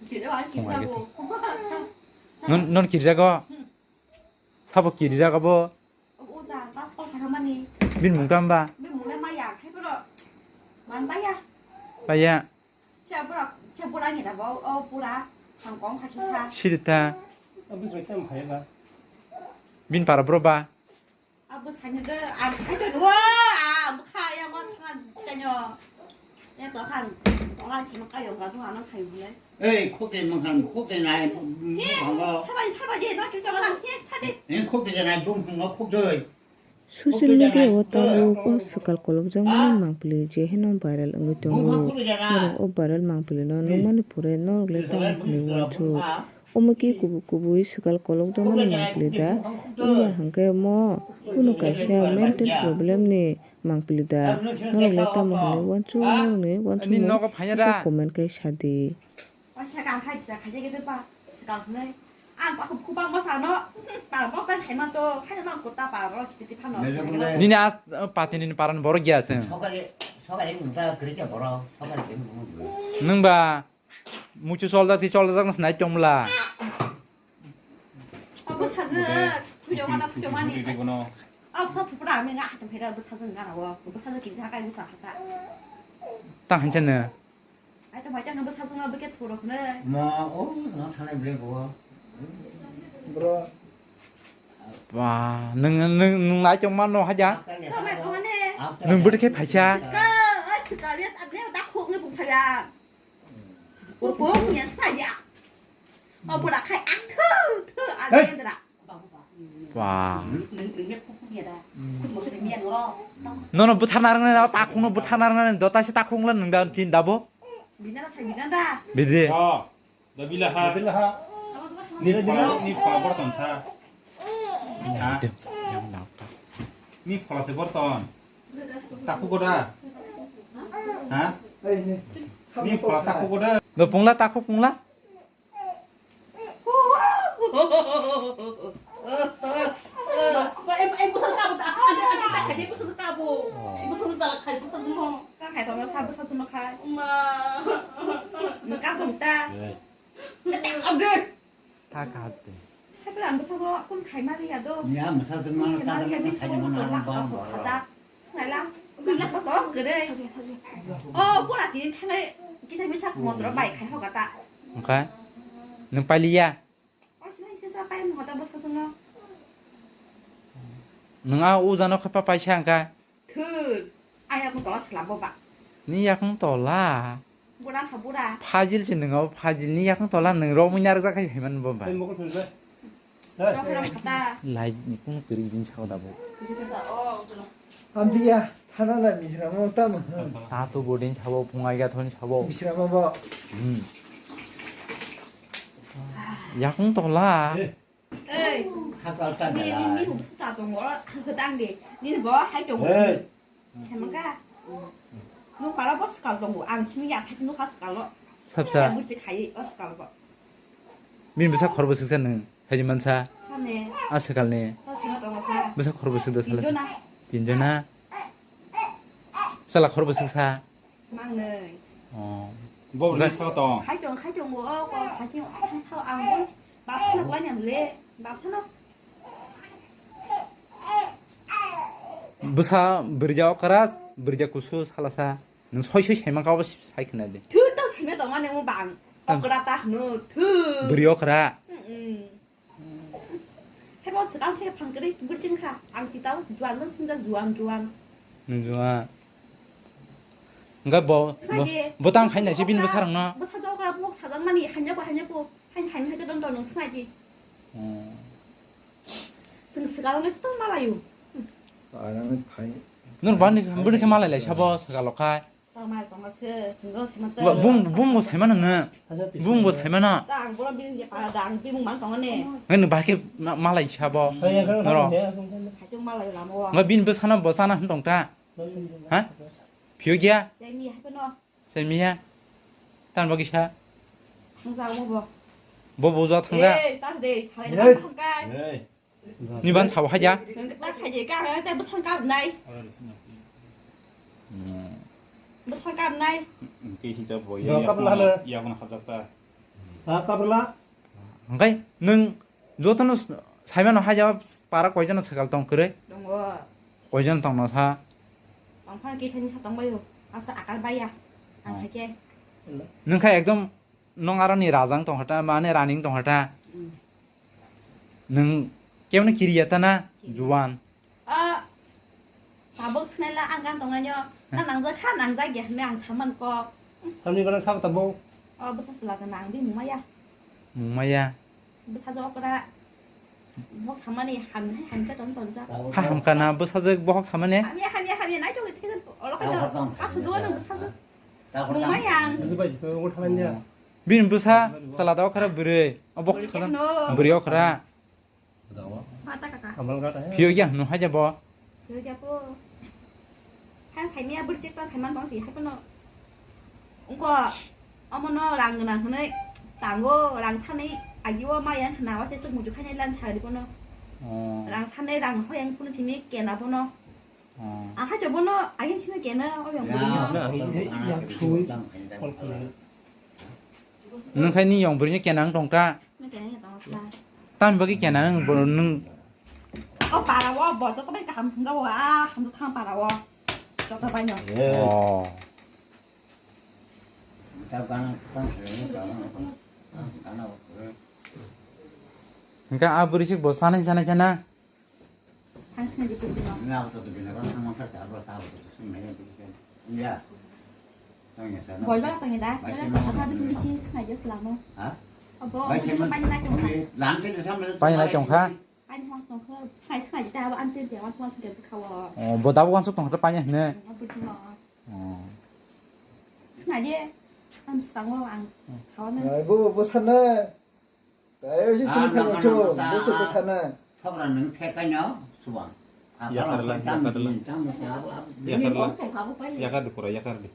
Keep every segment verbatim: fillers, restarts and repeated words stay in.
Phungai khe. Non, non kirjago? Sabo kirjago bo? Obo uda, bas kol khaimani. Bini mung tamba? Bini mung le maya, khai boro. Man baya. Baya. Cha bora, cha bora ni da bo, o pura. Thang kong kha kisa. Sirita. Abis bai tam khai ba. Bini para bro ba? Abo sani de, ang khai to nuwa, a, bwkha ya mo thang tanyo. Ya to khang, ora sima kayo ga nuwa nang khai bule. Ei, khok de mangkhan, khok de nai, He, bhango. Sabai, sabai je, no tu to nang, he, sade. Ei, khok de nai, bung bung khok de. Social media o tabuk o swkal kolokjakmani mangpili je heno viral wngwi tongo. Norok o viral mangpili no nukmani pore norok le tamo hwnwi uansuk. Omo khe kubui kubui swkal kolokjakmani mangpili da wngya hwnkhe omo kunu kaisa mental problem ni mangpili da norok le tamo hwnwi uansuk norokni uansukmung kisa comment khe sadi. Waisa kang khai bisa khaijak gede ba, swkang hwnwi. Ang takhuk khubang ma sano, pal mok tang khaima to, khaina mang kota pal ro siti ti phano. Nini as, patini ni paran borok ya se. Sokali, sokali mung ta kri kya boro, sokali kri mung. Nung ba, muchu solda ti solda jang snai chomla. Abo saje, thujo ma ta thujo ma ni. Abo sa thupra ami nga hatam phera, abo saje nga rawo, abo saje ki jaga abo sa hata. Tang hancha ne. Ai to bhai, tang bwsajwkno bwkhe thurok hwnwi. Mo, o, no thanai ble bo. Bro. Ba, nung, nung, nung nai chong mano haja. Tong nai tong ne. Nung bwtwi khe phaisa. Ka, ai sikariat agne da khok ngi bung phaya. Bo bo ngi saya. O bura khai ang thu, thu, ang Hey. Kendra. Ba. Nono bwtharna rwngnai, takhukno bwtharna rwngnai, dota se takhuk wngla nwng da tin dabo? Bidi. Oh, da bilaha. Bilaha. Ni phola, ni phola borton sa. Ha? Ni phola se borton. Takhuk goda. Ha? Ni phola takhuk goda. Do pungla takhuk pungla? Ta kaham te. Hai pura ang bwskango kun khai mani ya do. Ya, bwsa jwk mano, ta jwk mano, khai jwk mano, ang bang bang. Nailang, nailang, to gede. Oh, pura tini thanai kisa misa motor bai khai hoga ta. Oke. Nung pailiya? Oh, sini sisa pai mo ta bwsa jwk no. Nung a ujano khapa paisa angka. Thun. Ayakung tola sela boba. Ni yakung tola. Bura kha bura. Phajil se nungo phajil ni yakung tola nung romwi narwk jak khai haiman boba. Hey, mokol phunjai. Hey. Rok ram khata. Lai ni kung turi din chao dabo. Amtiya thana na misra mo tam. Ta to bodin chabo phungai ga thon chabo. Misra mo bo. Hmm. Yakung tola. Hey. Ei. Hakal ta ni, ni, ni, belai. Ni ta tongo, khwtang de. Ni bo hai tongo. Hey. Semangka. Nuk pala bo skal tongo. Ang simi ya khai nuk ha skal lo. Sapsa. Ya bursi khai o skal bo. Bini bwsa khorbo swksa nung. Saji mansa. Sane. A sakal ni. Ta sima tongo sa. Bwsa khorbo swkda sala. Tinjona. Tinjona. Sala khorbo swksa. Mangnwi. Oh. Bo ni saka tong. Khai tong, khai tong, o, o, khai tong, ai, khai tong, ang bo baksa nok lanya mle, baksa nok. Bwsa bwrwija okra, bwrwija kusu salasa. Nung soi soi saima kabo sai khna de. Thu tong saima tong mane mo bang. Tang. Okra ta hnu, thu. Bwrwi okra. Mm-mm. Hebo swkang khe phan kwrwi bwrwi chwng kha. Ang titao juan no swngja juan, juan. Nung juan. Enggak bo, bo, swngnaidi. Bo tang khaina se bini bwsarang no. Bwsa jok ra bok sajak mani hanya bo, hanya bo. Hai, hai, hai, don, don, nung swngnaidi. Hmm. Swng swkang no to malayo. Arang phai. Nur bani, bini khe malai lai sabo swkang lo khai. Tongmai tongma se, single se mate. Bung, bung bo saimano nge. Bung bo saimano. Ta ang bola bini je para da, ang bini man tongane. Nge no bahke ma-, malai sabo. Noro. Khachung malai lamo. Nge bini bwsano bo sana hwn tong ta. Ha? Phiyok ya? Jai mi hai no. Jai mi ya? Tan bagi sa? Ang sa mo bo. Bo bo ja thang ja? Eh, tan de, hai thang kai. Ni ban sabo haja? Ta khaje ka, ta bwsang ka nai. Hmm. Bwsang ka nai. Ke hijab bo ya, ya kono hajak ta. Ta kabrala. Hwnkhe nwng jotono s-, saimano haja para koijono swkal tong kwrwi? Tongo. Koijon tongno sa? Tongphano kisa ni sa tongbaio. Asa akar baya. Ang Oh. haikhe. Nwng kha ekdom nwng aroni rajang tongkha ta, mane raning tongkha ta. Mm. Nwng kemno kiriya ta na? Kiriya. Juan. Ah, tabuk swnai la ang gan tongnaino. Na nangjak kha, nangjak ya hwnwi ang saman kok. Tamni gana sabo tabuk. Oh, bwsa chwla gana ang di mungmaya. Mungmaya. Bwsa jok okra. Bok samani ham hai ham khe ton ton jak. Ha ham kana bwsa jok bohok samani? Hamya, hamya, hamya, nai tong thik olo kha. Kasu do nang bwsa jok. Mungmaya ang. Bini bwsa chwla da okra bwrwi. Oh, bok bwrwi khe no. Bwrwi okra. Bata kaka. Phiyo ya, no haja bo. Phiyo ya po. Hai khaimya bwrwi chek tang khaiman tong si hai pono. Ungko omono rang gwnang hwnwi tango, rang sanwi agio ma yang khna wa se chuk muju khainai lan sari pono. Oh. Rang sanwi rang hoyang pono simi kena pono. Oh. Aha jobono agin sino kena o yang Ya, bwrwino. Na, ang ini yang sui. Call khainai. Nwng khai ni yong bwrwini kenang tongkha. Nwng kenang tongkha. Tamni bagwi kenang nwng bo nwng. O para o bo joto bai kaham thwngjago, ah, hamjak thang para o. Joto bai no. Oh. Hwnkhe a bwrwi sik bo sanai sanai sana. Thang sina di kuching no. Ini apa tuh bini kan sama kerja apa sah apa tuh sini aja tuh kan. Iya. Tanya sana. Boy bala tanya dah. Baik, Ada emang. Apa habis misi sina aja selama. Hah? Abo Baik, misi emang. Pani naik tong kha. Lantai di sana. Pani naik tong kha. Pani hong tong kha. Sai sina aja abo antir dia wan wan sudah berkawa. Oh, bo dabo wan suk tong kha pani hne. Apa cuma. Oh. Sina aja. Am tango ang. Kawan. Ya, ibu, ibu sana. Tei si sini khaina cho, bwswk bwthana. Thokra nwng phekai no, subang. Yakarla, yakarla. Yakarla. Yakar di pura, yakar di.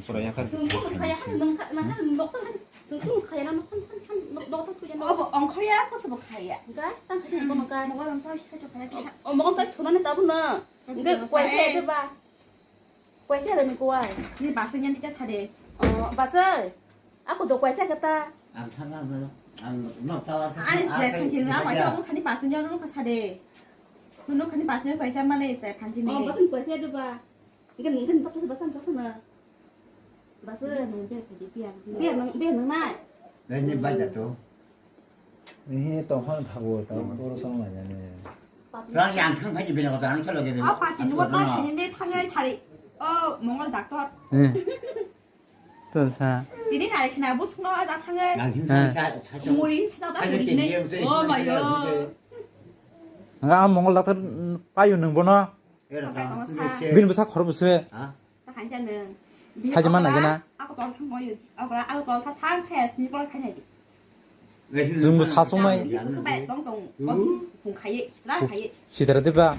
Pura yakar di. Sungkung khaya kan nang kan nang kan nok kan. Sungkung khaya nang kan kan kan nok dok tak puja nok. Obo ongkhorya ko sobo khaya. Ga tang khaya ko nang kan. Mo lam sai khaya khaya. O mo sai thuna ni tabu na. Nge kwai khaya de ba. Kwai cha de ni kwai. Ni basa nyan cha thade. O basa. Aku do kwai cha kata. Ang thang ang ang nok tawar. Ani se khanjin na kwai cha khani basa nyan ro kha thade. Kuno khani basa nyan kwai cha mane se khanjin ni. O batun kwai cha de ba. Ngen ngen tak basa tak sana. Basa nung be khaji pia. Be nung be nung na. Nai ni ba ja to. Ni tongphang thago ta poro song na jani. Rang yang thang phai bini kota ang chalo gede. O pati nuwa ta khani de thangai thari. O mongol doctor. Eh. To sa. Tini nai khna bu sungno da thangai. Yang hin sa sa. Muri sa da muri ne. O mayo. Nga mongol doctor payu nung bono. Bini bwsa khorok bwswe. Saji man nai gana. Chwng bo sasung nai. Sitra diba.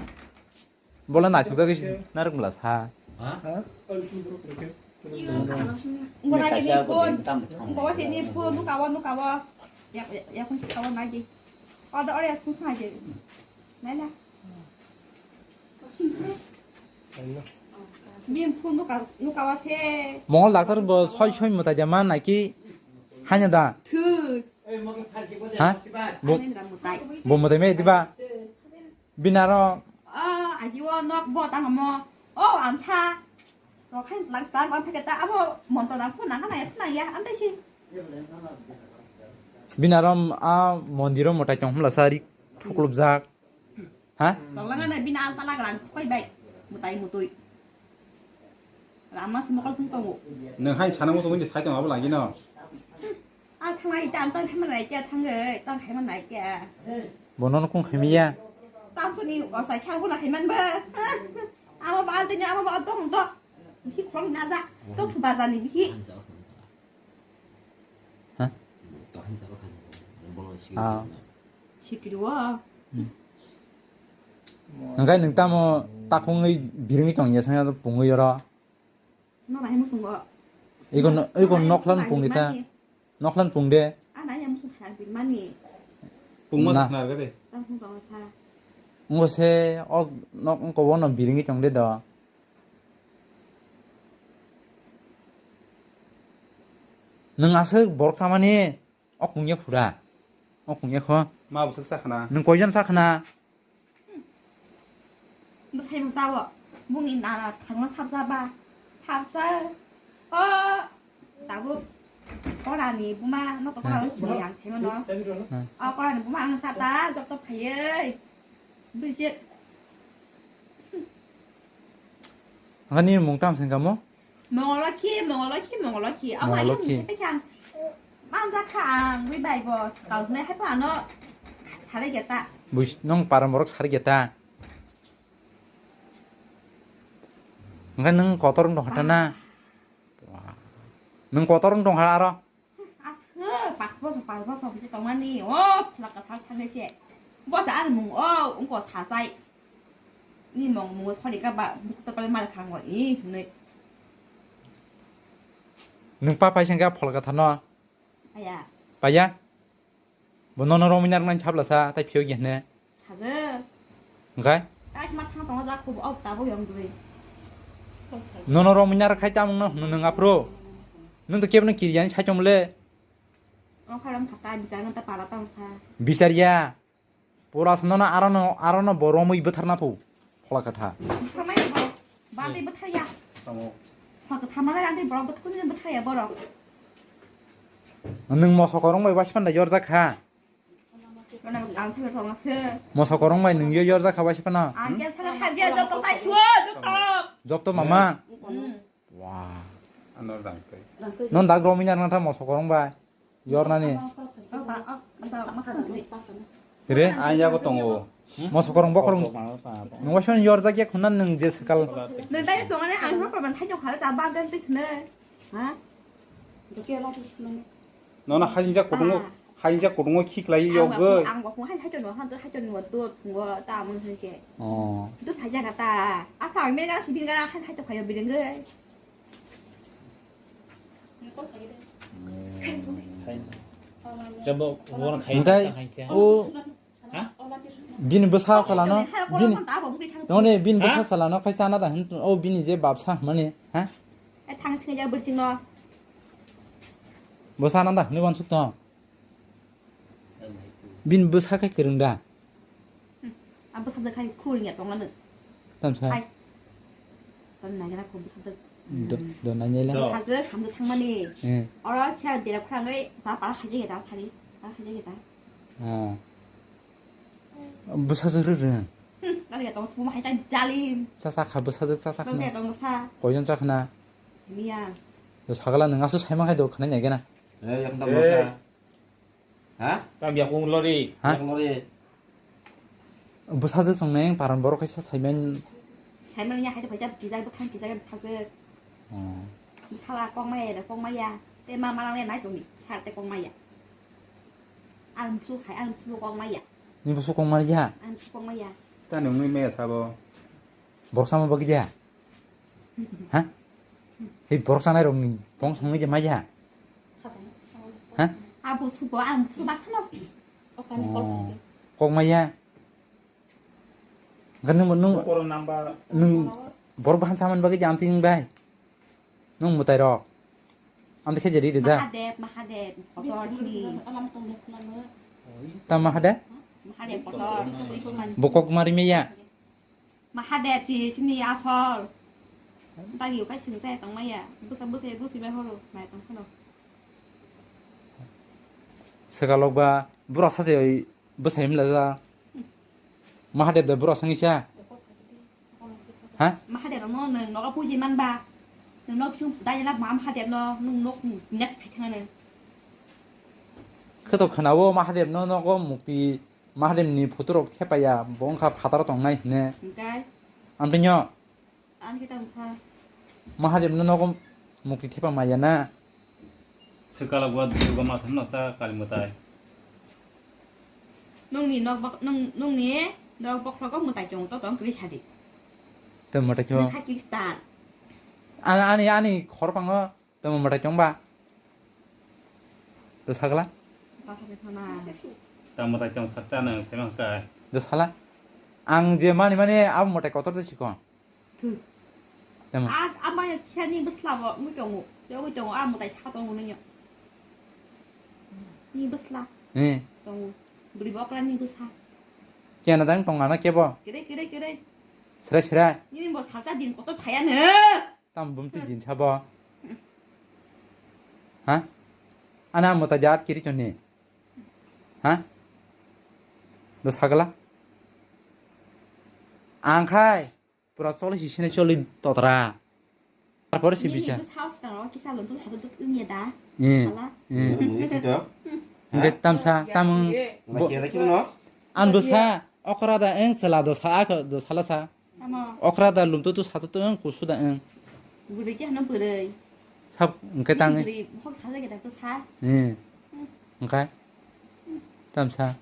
Bola naithok jagwi narwk bwla sa. Nukawa, nukawa. Yak, yak, yak, nukawa nagi. Oda ore sung sa je. Nai na. Bini phone nuka, nukawa se. Mongol doctor bo soi soi mwtai da man naki hanya da. Thu. Ha? Bo, ani da mwtai. Bo mwtai me diba? Binaro. Ah, aji o nok bo tang mo. O, amsa. Rokhai lang tang lang pheketa abo monto nang phone nang kana phone ya antai si. Binaro a mondiro mwtai tong hmla sari thuklubjak. Ha? Tonglangan na bini alta lagrang, koi bai. Mutai mutui. Rama si mokol sung tongo. Nwng hai sana mo tongwi sai tong abo lagi no. Al thangai tan tan khaima nai kya thangai, tan khaima nai kya. Bono no kung khaimiya. Samsoni o sai khar bona khaiman ba. Abo ba al tini abo ba tong to. Bikhi khorok ni naja. Tok bazar ni bikhi. Ha? Ah. Sikiri o. Hwnkhe nwng tamo takhungwi biringwi tongya sanya pungwi oro. No nai musungo. Iko no, iko noklan pungni ta. Noklan pung de. A nai musu thar bin mani. Pungma na. Thar gade. Takhung tongsa. Ngo se ok nok ko wono biringwi tong de do. Nwng aswk borok chamani, o kungya khura. O kungya kho. Ma bwswk sakhna? Nwng koijon sakhna? Bwsai bwsa o. Bungni nana thangma sabsa ba. Sabsa. O tabuk korani buma no to kora sini yang saimano. Hmm. O korani buma ang sata jok tok khaiye. Bwswk. Ani mung tam sing kamo? Mongolokhi, Mongolokhi, Mongolokhi. Amo ani Mongolokhi. Mungsa pekha ang manjak kha ang wi bai bo. Kal hwnwi hai phano sari geta. Buis nong param borok sari geta. Hwnkhe nwng kotor wng tong kha na? Nwng kotor wng tong kha aro? Aswk, pas bosor, pas bosor khe tongmani. O, phola kwthar thangwi se. Bo da ani mung o, wngkha sachai. Ni mung, mung sori ka ba, bukto pale mar khango, i, hwnwi. Nwng pa paisa hwnkhe phola kwthar no? Paya. Paya? Bo nono romwi narwknani sabla sa, tai phiyok ya hwnwi. Haje. Hwnkhe? Kaisa ma thang tongo jak kubo, ok, tabuk yong dui. Nono romwi narwk khai tamung no hwnwi nwng aphuru. Nwng to kebo no kiri yani sai chom le. Okhai rom khata, bichar nang ta para tang sa. Bichar ya. Pura snono arono, arono bo romwi bwtharna phu. Phola kwthar. Bwtharmai bo. Bantwi bwtharya. Tamo. Phola kwthar ma jaga antwi borok bwtharkuni bwtharya borok. Nwng moso korong bai waisipanda yorjak kha. Rona ang sabar rong ase. Moso korong bai nwng yo yorjak kha waisipana. Ang kya sabar kha kya joto sai suo joto. Jokto mama. Hmm. Wah. Ano rangkai. Non dak romwi narwkna tha moso korong bai. Yornani. Oh, pa, oh, anta masa tadi. Re? Ang yago tongo. Moso korong bokorong. Nungwa shon yorjak ya khuna nung je sekal. Nung tadi tongane ang no korban thai jong hale ta ba dan tik ne. Ha? Doke la tu sunane. Nona hajingjak kutungo, hajingjak kutungo khiklai yogoi. Ang bo phung hai thai no han to thai no to phung ta mun se. Oh. Tu phai jaga ta. Apa ang ne ga sibin ga han thai to khayo bideng ge. Jabo won khai. Hwnkhe ta hai se. O Ha? Bini bwsa salano, bini, none bini bwsa salano khai chana da hin, o bini je bapsa mani, ha? Ai thang singa ja bwrching no. Bwsa nanda hini wansuk to. Bini bwsa khai kwrwng da. Hmm. Ang bwsa je khai khuri ya tongmani. Tamsa. Hai. Ton nai na ko bwsa je. Do, do nai nai la. Bwsa je hamdo thangmani. Eh. Oro cha dera khurang oi ta para khaje ta thari. Para khaje ta. Ah. Bwsajwk rwrwng. Hmm, nang ya tong sukuma hai ta jalim. Cha cha kha bwsajwk cha cha khna. Nang ya tong sa. Koijon cha khna? Miya. Do sagala nwng aswk saima khai do khna nai gana. Eh, yang tam sa. Ha? Tam ya kung lori. Ha? Yang lori. Bwsajwk song nai paran borok kaisa saiman. Saiman ya hai do phaijak kijak bwkhang kijak bwsajwk. Oh. Bwsala kok maya da kok maya. Te ma ma nang ya nai tong ni. Sar te kok maya. Ang busu khai, ang busu kok maya. Ni busu kok maya? Ang busu kok maya. Ta nungni maya sabo. Borok sama bagi ja. Ha? Hei borok sanai rok ni bong songni je maya. Ha? Ang busu bo, ang busu basano. Oh. Kok maya. Gan nung nung nung borok bahan saman bagi ja amting bai. Nung mwtai rok. Ang dekhe jadi da. Mahadev, Mahadev, kotor sini. Ta Mahadev? Mahadev kotor. Bokok mari meya. Mahadev si sini asol. Tagi ukai sini saya tong maya. Buka buka busi bai horo, mai tong kono. Sekalok ba bura saje oi bwsai mla ja. Mahadev da bura sangi sa. Ha? Mahadev no nwng nogo puji man ba. Nwng nok sung dai la ma Mahadev no nwng nok next thai thang nwng. Khe to khnawo Mahadev no nogo mukti, Mahadev ni photo rok thepaya bo wngkha phataro tongnai hine. Hwnkhe? Amtwinyo? Ani khe tamo sa. Mahadev no nogo mukti thepa maya na. Swkalo bo Durga ma thangno sa Kali mwtai. Nungni nok bok-, nung-, nungni nok bokhrogo mwtai chwng to tong kwrwi sadi. Tamo mwtai chwng. Nang kha Kristan. Ani, ani, ani khorokpango tamo mwtai chwng ba? To sagla? Ba sabi khana. Tamo mwtai chwng sakta nang sema kai. To sala. Ang je mani mani abo mwtai kotor de sikon. Thwi. Tamo. A, a maya khani bwsla bo wngwi tongo. Wngwi tongo, a mwtai sa tongo nini. Ni bwsla. Eh. Tongo. Bwrwi bokra ni bwsa. Kena dang tong ano kebo? Kere, kere, kere. Sre, sre. Nini bo salsa din kotor phaya no. Tam bumti din sabo. Ha? Ana mota jat kiri choni. Ha? Do sagala? Ang khai. Pura choli si sini choli totra. Tarpore si bicha. Nini bwsa swkang o kisa lung tu satu tu wngya da. Eh, Hala. Eh. Nini bwsa to? Hingke tamsa, tamung. Bo-, Masih ada kimo no? An bwsa, okra da eng chela do sa, ak do sala sa. Tamo. Okra da lum tu tu satu tu eng kusu da eng. Bwrwi ke hano bwrwi. Sab, hingke tang. Bwrwi, hok sa jage da to sa. Eh. Hingke? Tamsa.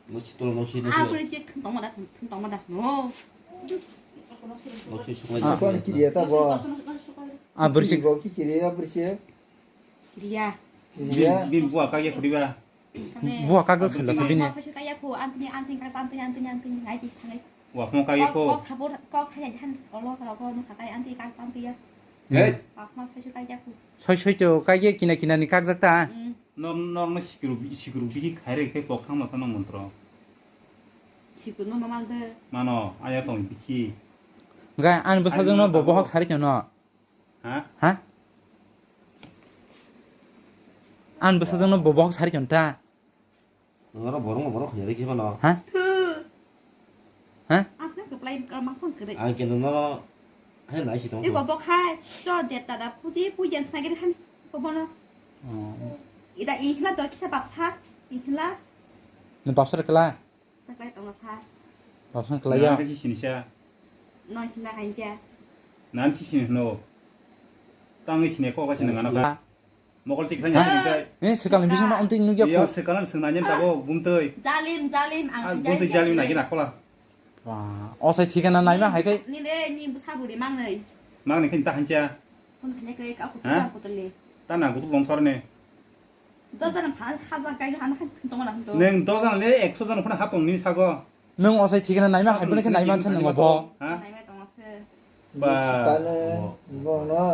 Musi tolo musi Ah, musi. Bwrwi se khung tongma da, khung tongma da. No. Musi sungai Ah. Sukar kiriya ta bo. Ah, bwrwi se Bo ki kiriya bwrwi se. Kiriya. Kiriya. Bin, bin bua kagya kuriba. Kane. Bua kagya sila sabini. Kok kaya ko, antini, antini, kak, antini, antini, antini, ngai di, ngai. Wa mo kagya Kok, ko. Kok sabur, kok kaya jahan, olo, kok, kok, no, kakai, antini, kak, antini, ya. Hei. Kok mo, soi, soi, kaya ko. Soi, soi, cho, kagya kina, kina ni kak jakta. Mm. Nor-, norno sikru, sikru bihi khaire khe kok thang masa no montro. Sikru no mamang de. Mano, aya tong bikhi. Ga, an bwsajwk no Ani bo bohok mano sari chano. Ha? Ha? An bwsajwk no bo bohok sari chano ta. Noro borok no borok khajari khe mano. Ha? Thu. Ha? Ang khe kwplai ka ma phone kwrwi. Ang kendo no hai nai si tong. Iko bo khai, cho de ta da puji puji an snagiri han ko bono. Oh. Ida ihla do kisa bapsa, ihla. No bapsa kala. Chaklai tongo sa. Bapsa kala ya. Nang khe si sini sa. No hina kanja. Nan si sini no. Tang sini ko ka sini ngana ka. Mokol tik thani Ha? sini sa. Eh, sekal ni bising no onting nugya Yo ko. Sekalan sengna nyen tabo bumtoi. Jalim, jalim, ang Ah, bumtoi jalim jalim nai gina kola. Wah, osai thikana naima hai kai. Ni le, ni bwsa buri mangnai. Mangni khin ta hancha. Kon khanya kre ka ku Ha? Ku tole. Ta na gutu lom sor ne. Dojan pha hajar kai han han tong na do. Neng dojan le ekso jan phana ha tong ni sago. Nung osai thikana naima hai bune khe naima chan nang bo. Ha? Naima tong se. Ba. Sitane bong no.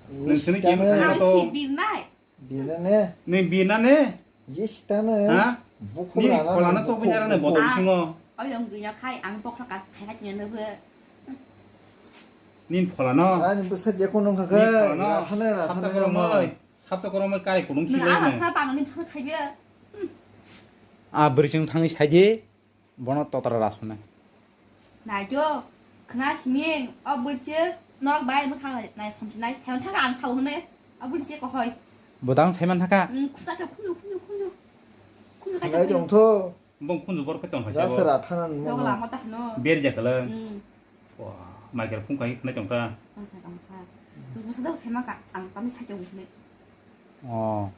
Nung sini kim Sitane. Ang to. Si bir nai. Bina ne? Ni bina ne? Jistano. Ha? Bukhuk Ni rana kholana bukhuk, sok bunyara ne bukhuk. Bodol Ah, singo. Oyong duina khai ang bokha ka khai khai ne bo. Nin pholano. Ani bwsa je kono kha Ni khe, pholano. Rathane, rathane Sabta koromoi. Sabta koromoi kai kunung Nang khilai ama ne. Sa bang ni khai khai be. A brising thangni saidi. Bono totra rasune. Naijo, khna simi, o bwrwise norok bai bwkhang nai, nai somsi nai, saimon thangkha ang sao hwnwi, o bwrwise kohoi. Bodang saimon thangkha? Mm, khunju, khunju, khunju, khunju. Khunju khai Nai khunju. Jong tho. Bong khunju bor khe tong hai Jas sabo. Ra thanan Dog mo. Lama ta hwno. Ber ja kala. Mm. Wah, Michael phung kai khna tong ta. Tong kha tong sa. Bwsa da saima ka, ang tani sai tong hwnwi. Oh.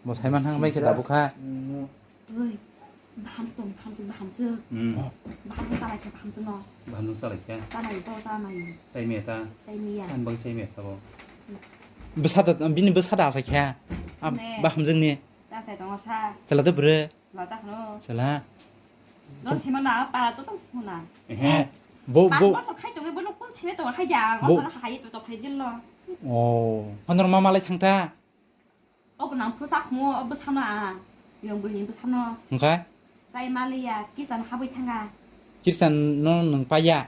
Bo saimon thang bai khe Kisa. Tabukha. Mm. Oi, baham tong, baham se, baham se. Hmm. Baham se talai khe, baham se no. Baham se talai khe. Talai to, talai. Sai me ta. Sai me ya. An bang sai me sabo. Bwsa da, bini bwsa da sa khe. Ab-, Ne. Baham jeng ni. Ta sai tong sa. Sala de bre. La ta no. Sala. No se ma na, para to tong se na. Ehe. Bo, Bang bo. Bosor khai tong, bo no kun se to hai ja, Bo. Bosor hai to to hai dil lo. Oh, honor mama lai thang ta. O nang phusa khumo, o bwsano a, yong bwrwini bwsano. Hwnkhe? Chai maliya, kisan habwi thanga. Kirsan no nwng paiya?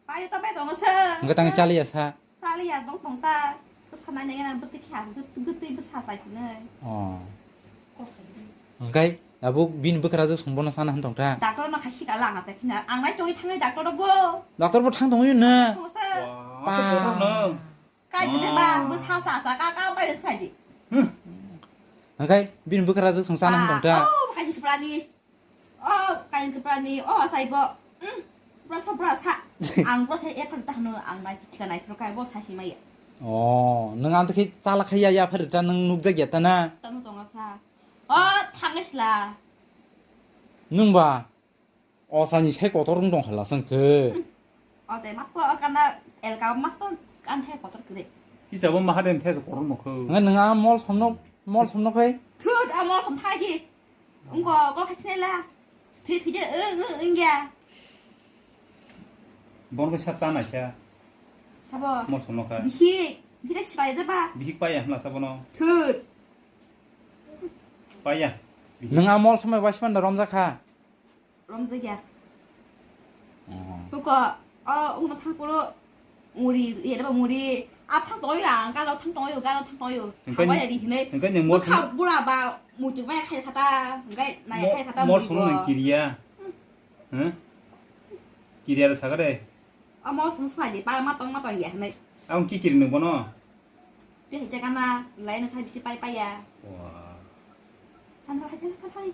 Paio to bai tongo se. Hwnkhe tang chaliya sa? Chaliya dong tong ta. Bwsa nai nai na bwtwi kha, bwt-, bwtwi bwsa chai sinai. Oh. Hwnkhe abo bini bwkrajwk song bono sana hwn tong ta? Doctor no khai sika lama ta khina. Ang nai tongwi thangnai doctor bo. Doctor bo thang tongwi no? Thang se. Wah, asa bothor no. Kai bwtwi ba, Ah. Bwsa sa sa ka ka bai sai di. Hmm. Hwnkhe bini bwkrajwk song sana hwn tong ta? Oh, kai kwprani. Oh, kai kwprani. Oh, sai bo. Hmm. Bwsa bwsa. Ang bwsa ekor ta hwno ang nai thikla nai pro kai bo sa si maya. Oh, nwng ang thik chala khaya ya phar ta nwng nukjak ya ta na? Tamo tonga sa. Oh, thangna sila. Nwng ba? Osani sai kotor wng tong khala chwng khe. Osai mas po kana elka mas po kan he kotor kre. Kisa bo maha den thes kotor mo kho. Nga nang a mol somno, mol somno kai. Thut a mol som thagi. Ungko ko khachne la. Thi thi je ung ung ung ya. Bon ko sap chana cha. Sabo. Mol somno kha. Bihi, bihi sipai de ba. Bihi pa ya hmla sabo no. Thut. Paya. Nwng a mol samai waismanda romjak kha? Romjakya. Oh. Buko, o, ungno thangkuro, muri, yeba muri, a thang tongyo ang, galo thang tongyo, galo thang tongyo. Hingke, hingke ni mol bukha sung-, bura ba, muchuk maya khai khata, hingke naya khai khata mol muri sung bo. Nang kiriya. Hmm? Huh? Kiriya le sakare. O mol sung sai di, para ma tong ma tong ya, hinai. Ang ki kiri nung bono? Tei hai jaga na, lai no sai bisi pai pai ya. Wah. Than thang thang thang thang.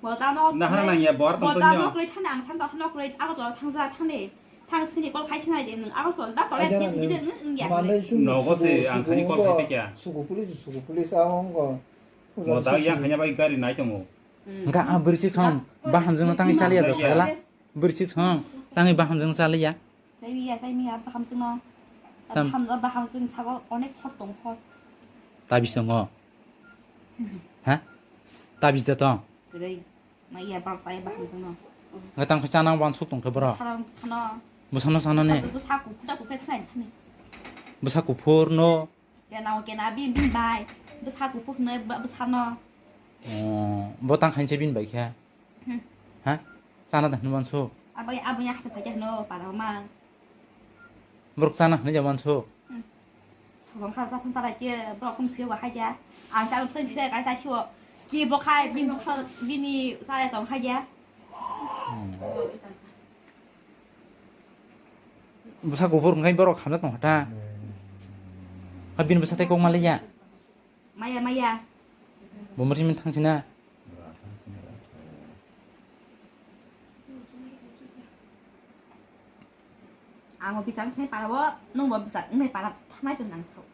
Bo ta no. Na hana nang ya, bor tong bo ta tong no ya. Kroi thang ang thang ta thang no kroi, aro to thang ja thang ni. Thang sini kol khai sinai de nung, aro to da kol ya, ni de nung ya. Nogo se ang thani kol khai kya. Suku police, suku police a hong go. Bo ta yang khanya bai gari nai tongo. Engka a bwrwi chwk thang, ba hamjwk no tangwi chaliya do sagala. Bwrwi chwk thang, tangwi ba hamjwk no chaliya. Chai miya, chai miya, baham chwngno. Tam- Baham, baham chwng sago onek hor tong hor. Tabis tongo. Ha? Tabis da tong. Kwrwi. Ma iya bal chai baham chwngno. Ngatang khe chana wansuk tong khe boro. Sana, sana. Bwsano sana ne. Bwsa kuphur da kuphur sinai thani. Bwsa kuphur no. Kena o kena bini, bini bai. Bwsa kuphur hwnwi bwsano. Oh, bo tang khainse bini bai khe. Hmm. Ha? Chana da hwnwi mansu. Abai, abai ya hata phaikhe hwno para ma. Borok chana hwnwi ja mansu. Hmm. Sobong kha ta phang chara khe borok phung phiyo hai ja. Ang chara phung phiyo kai cha sio. Ki bo khai bini bwsa, bini chaya tong hai ja. Hmm. Bwsa kuphur hwnkhe borok hamjak tong kha ta. Ha bini bwsa tei kok maliya. Maya, maya. Bo mari min thang sina. Ang bo bisang thai para bo, nung bo bisang nai para thanai tong nang sao.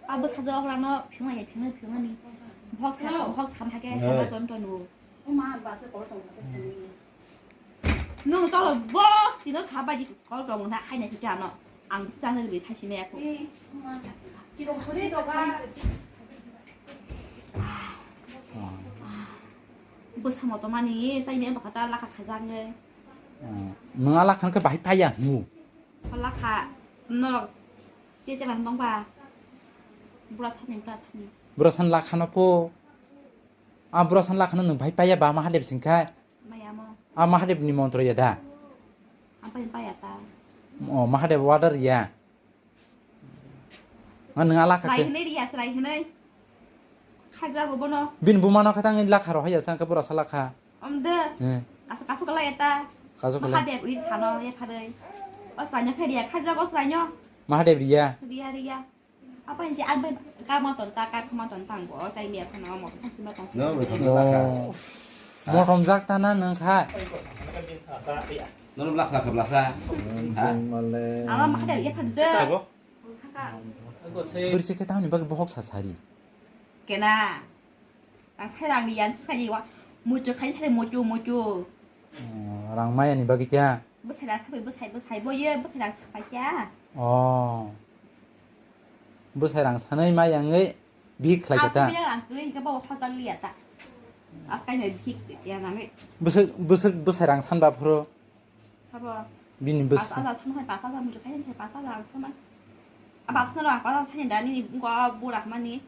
Abo saja okra no phiyung ya phiyung phiyung ni. Bhok sa, bhok sam ha ke ha ton ton wo. O ma ba se kol tong ka se. Nung tolo bok tino kha baji kol tong na hai na kita no. Ang channel bi thasi me ko. Bo samo to mani sai me bakata lakha khajang nge. Nung ala khan ke bahai paya nu. Lakha no che che lang tong ba. Bura sani bura sani. Bura san lakha no po. A bura san lakha no nung bahai paya ba ma hade bising khai. Maya mo. A Mahadev ni montro ya da? Apa yang paya ta? Oh, Mahadev water ya. Ngan nang alakha. Serai ke. Hwnwi riya, serai hwnwi. Khajak bo bono. Bin buma no khatang lakha ro haya sang ka pura salakha. Om de. Eh. Kasu kasu kala ya ta. Kasu kala. Mahadev ri thano ya phadai. O serai no khe riya, khajak o serai no. Mahadev riya. Riya, riya. Apa yang si abai kama ton ta, kama ton tang bo, sai mi apa nama mo kasi ma tang. No, no, no. Oh. Motom jak ta na nang kha. No, no, blak, blak, blak, sa. Ha? Male. Ama ma kada ya kada. Sabo? Beri sikhe tahun ni bagi bohok sa sari. Kena. Ang sai rang ni yan sai wa. Mutu khai sai mutu, mutu. Oh, rang maya ni bagwi kya? Bwsai rang sabai bwsai, bwsai bo ye bwsai rang sabai kya? Oh. Bwsai rang sanai mai yangwi bihik khlai kata. Aku yang rang kwi ke bawa khajal liya ta. Akai no bihik ya nami. Bwswk, bwswk bwsai rang sanba phuru. Sabo. Bini bwswk. Pas hajar thanai, pas hajar mutu khai, pas hajar rang sama. Abas no rang pas hajar thani dani ko burak mani.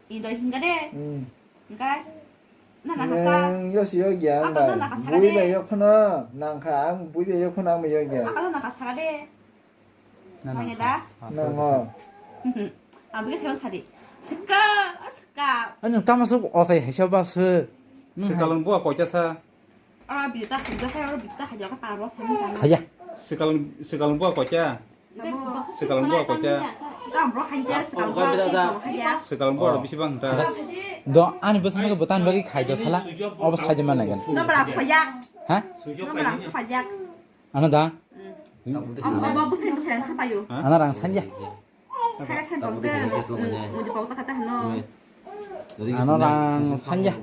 Indo hinga de. Hmm. Hinga. Na na hasa. Neng yo si yo gya ba. Bui ba yo khono nang kha ang bui ba yo khono ang yo gya. Apa na hasa de. Na na. Manya da? Nang o. Abi ke sari. Seka, seka. Ani tama su osai haisa ba su. Sekalang bua kocha sa. Oro bita, bita, oro bita hajar ka paro sa. Khaya. Sekalang, sekalang bua kocha. Sekalang bua kocha. Sekalang bua bisi bang ta. Do ani bwsano bwtang bagwi khai do sala. Obo sai de managan. Ha? Ano da? Ano rang sanja. Ano rang sanja.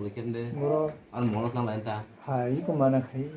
Hai ko mana khai.